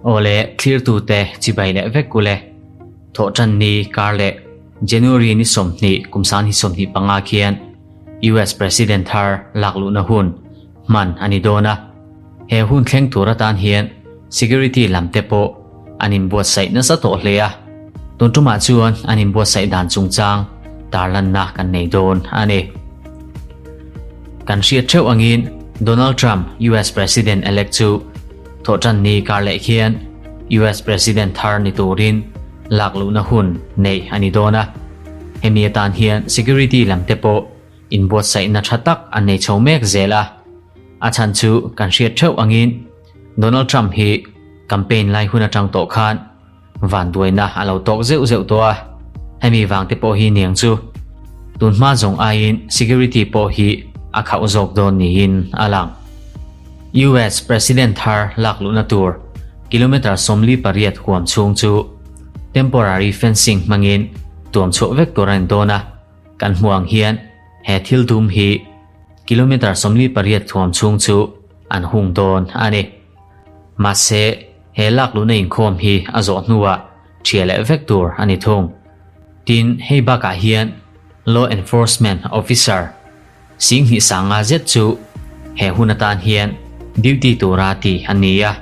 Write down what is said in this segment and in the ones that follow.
Awle thlirtute chibai leh vek ule. Thawhtanni kar leh January ni 20 kum 2025 khian US President thar lakluhna hun hman a ni dawn a. He hun thleng tur atan hian security lam te pawh an inbuatsaih nasa tawh hle a. Tun tumah chuan an inbuatsaih dan chungchang tarlanna kan nei dawn a ni. Kan hriat theuh angin Donald Trump US President elect chu thawhtanni kar leh khian US President thar ni turin lakluhna hun neih a ni dawn a. Hemi atan hian security lam te pawh inbuatsaihna tha tak an nei chho mek zel a. A chhan chu kan hriat theuh angin Donald Trump hi campaign lai hun atang tawh khan vanduaina a lo tawk zeuh zeuh tawh a, hemi vang te pawh hi niang chu tun hma zawng aiin security pawh hi a khauh zawk dawn niin a lang. US President thar lak luhna tur kilometre 48 huam chhung chu temporary fencing hmangin tuam chhuah vek tur a ni dawn a, kan hmuh ang hian he thil dum hi kilometre 48 huam chhung chu an hung dawn a ni. Mahse, he lakluhna inkhawm hi a zawh hnuah ṭhia leh vek tur a ni thung. Tin, hei bakah hian Law Enforcement Officer Singhnih Sanga zet chu he hun atan hian duty tura ti a ni a.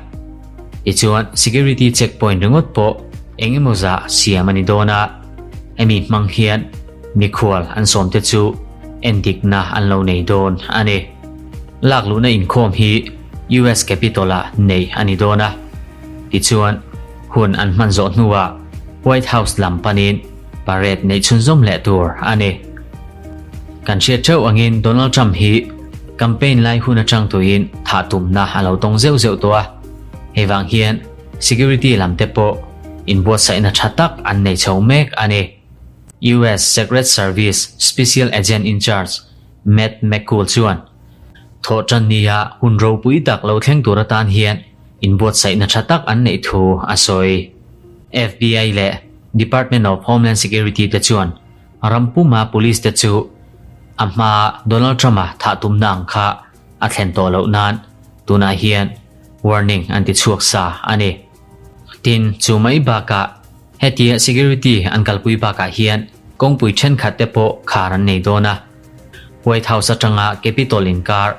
Tichuan, security checkpoint ringawt pawh eng emaw zah siam a ni dawn a, hemi hmang hian mikhual an sawmte chu endikna an lo nei dawn a ni. Lakluhna inkhawm hi US Capitol-ah neih a ni dawn a. Tichuan, hun an hman zawh hnuah White House lam panin parade neih chhunzawm leh tur a ni. Kan hriat theuh angin Donald Trump hi campaign lai hun atang tuin thah tumna a lo tawng zeuh zeuh tawh a. Hei vang hian security lam te pawh inbuatsaihna tha tak an nei chho mek a ni. US Secret Service Special Agent in Charge Matt McCool chuan thawhtan nia hun ropui tak lo thleng tur atan hian inbuatsaihna tha tak an neih thu a sawi. FBI leh Department of Homeland Security te chuan rampuma police te chu a hma Donald Trump-a thah tumna ang kha a thlen tawh loh nan tunah hian warning an ti chhuak sa a ni. Tin, chu mai bakah hetia security an kalpui bakah hian kawngpui thenkhat te pawh khar an nei dawn a. White House atanga Capitol inkar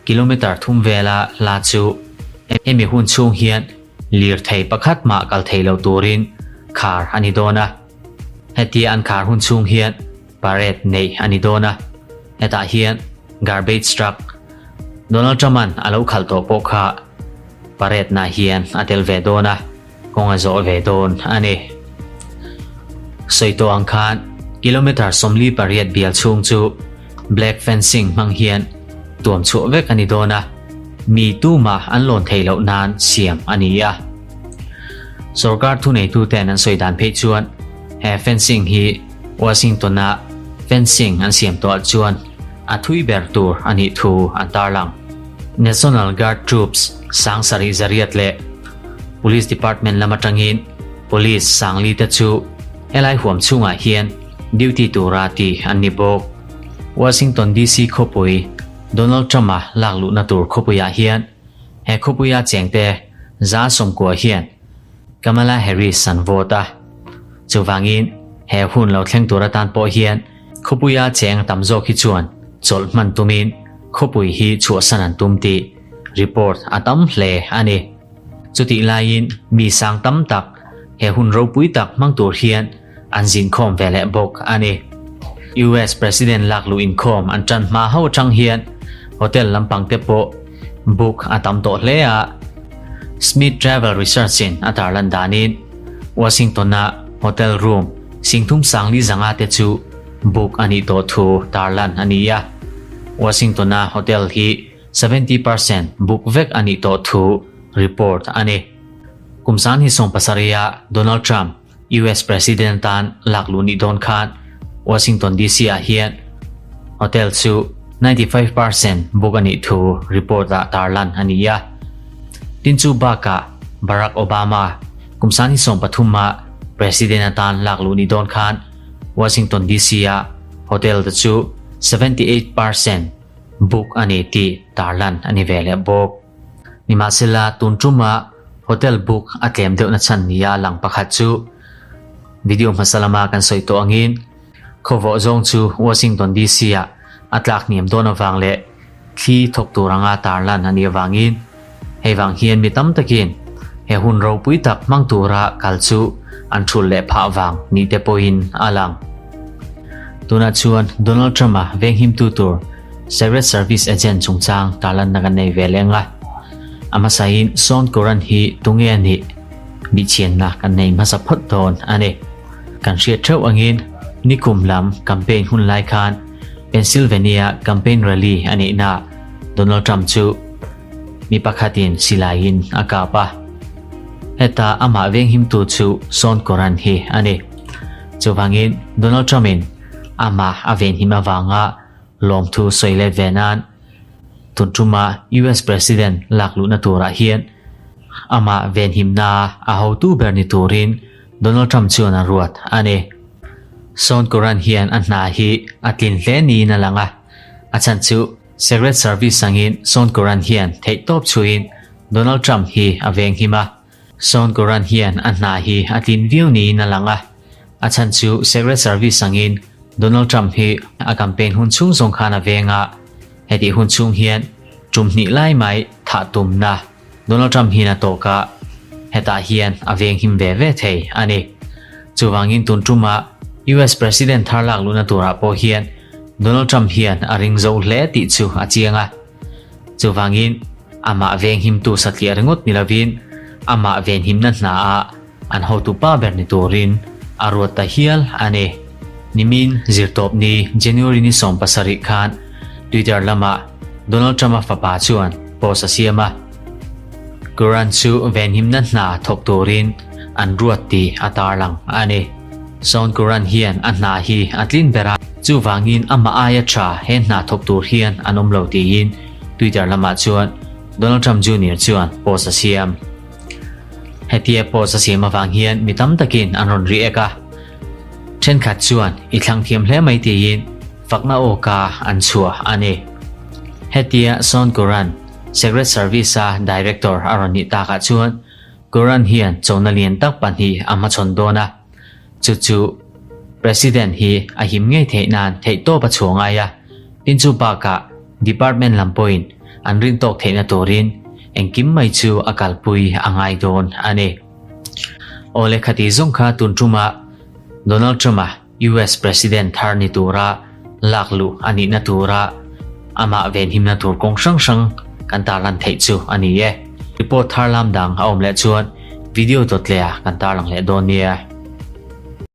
kilometre thum vela hla chu hemi hun chhung hian lirthei pakhat mah kal thei lo turin khar a ni dawn a. Hetia an khar hun chhung hian parade neih a ni dawn a. Hetah hian garbage truck Donald Trump-a'n a lo khalh tawh pawh kha parade nah hian a tel ve dawn a, kawng a zawh ve dawn a ni. Sawi tawh ang khan kilometre 48 bial chhung chu black fencing hmang hian tuam chhuah vek a ni dawn a, mi tumah an lawn theih loh nan siam a ni a. Sorkar thuneituten an sawi dan phei chuan he fencing hi Washington-a fencing an siam tawhah chuan a thui ber tur a nih thu an tarlang. National Guard Troops sang sarih zariat leh Police Department lam atangin Police sangli te chu helai huam chhungah hian duty tura ti an ni bawk. Washington DC khawpui Donald Trump-a lakluhna tur khawpuiah hian he khawpuia chengte za sawmkua hian Kamala Harris an vote a. Chuvangin he hun lo thleng tur atan pawh hian khawpuia cheng tam zawk hi chuan chawlh hman tumin khawpui hi chhuahsan an tum tih report a tam hle a ni. Chutih laiin mi sang tam tak he hun ropui tak hmang tur hian an zinkhawm ve leh bawk a ni. US President lakluh inkhawm an tan hma ho atang hian hotel lampang te pawh book a tam tawh hle a. Smith Travel Research in a tarlan danin Washington-a hotel room singthum sangli zanga te chu book a nih tawh thu tarlan a ni a. Washington-a hotel hi 70% book vek a nih tawh thu report a ni. Kum 2017-a Donald Trump US President tan lakluh nih dawn khan Washington DC-ah hian hotel chu 95% book a nih thu report-ah tarlan a ni a. Tin chu bakah Barack Obama kum 2013-a President atan lakluh nih dawn khan Washington DC-a hotel te chu 78% book a ni tih tarlan a ni ve leh bawk. Nimahsela, tun tuma hotel book a tlem deuhna chhan nia lang pakhat chu video hmasa lama kan sawi tawh angin khawvawh zawng chu Washington DC ah a tlak hniam dawn avang leh thli thawk tur anga tarlan a nih avangin hei vang hian mi tam takin he hun ropui tak hmang tura kal chu an thulh leh phah vang nih te pawhin a lang. Tunah chuan Donald Trump-a venghimtu tur Secret Service agent chungchang tarlanna kan nei ve leng a. A hmasain Sean Curran hi tunge a nih bihchianna kan nei hmasa phawt dawn a ni. Kan hriat theuh angin nikum lam campaign hun lai khan Pennsylvania campaign rally a nihnaah Donald Trump chu mi pakhatin silaiin a kap a. Heta amah venghimtu chu Sean Curran hi a ni. Chuvangin Donald Trump-in amah a venhim avanga lawmthu sawi let ve nan tun tuma US President lak luhna turah hian amah venhimna a hotu ber ni turin Donald Trump chuan a ruat a ni. Sean Curran hian a hna hi a tlin hle niin a lang a, a chhan chu Secret Service angin Sean Curran hian theihtawp chhuiin Donald Trump hi a venghim a. Sean Curran hian a hna hi a tlin viau niin a lang a, a chhan chu Secret Service angin Donald Trump hi a campaign hun chhung zawng khan a veng a, hetih hun chhung hian tum hnih lai mai thah tumna Donald Trump hian a tawk a, hetah hian a venghim ve ve thei a ni. Chuvangin tun tuma US President thar lak luhna turah pawh hian Donald Trump hian a ring zo hle tih chu a chiang a. Chuvangin amah venghimtu satliah ringawt ni lovin amah venhimna hnaah an hotu pa ber ni turin a ruat ta hial a ni. Nimin zirtawpni January ni 17 khan Twitter lamah Donald Trump-a fapa chuan post a siam a, Curran chu venhimna hna thawk turin an ruat tih a tarlang a ni. Sean Curran hian a hna hi a tlin ber a, chuvangin amah aia tha he hna thawk tur hian an awm lo tiin Twitter lamah chuan Donald Trump Junior chuan post a siam. Hetia post a siam avang hian mi tam takin an rawn react a, thenkhat chuan i thlang thiam hle mai tiin fakna awka an chhuah a ni. Hetia Sean Curran, Secret Service-a director a rawn nih takah chuan Curran hian chona lian tak pahnih a hmachhawn dawn a, chu chu President hi a him ngei theih nan theihtawp a chhuah ngai a, tin chu bakah Department lam pawhin an rin tawk theihna turin engkim mai chu a kalpui a ngai dawn a ni. Aw lehkha tih zawng kha tun tuma Donald Trump-a US President thar ni tura lak luh a nihna tura amah venhimna tur kawng hrang hrang kan tarlan theih chu a ni e. Report thar lam dang a awm leh chuan video dawt leh ah kan tarlang leh dawn nia.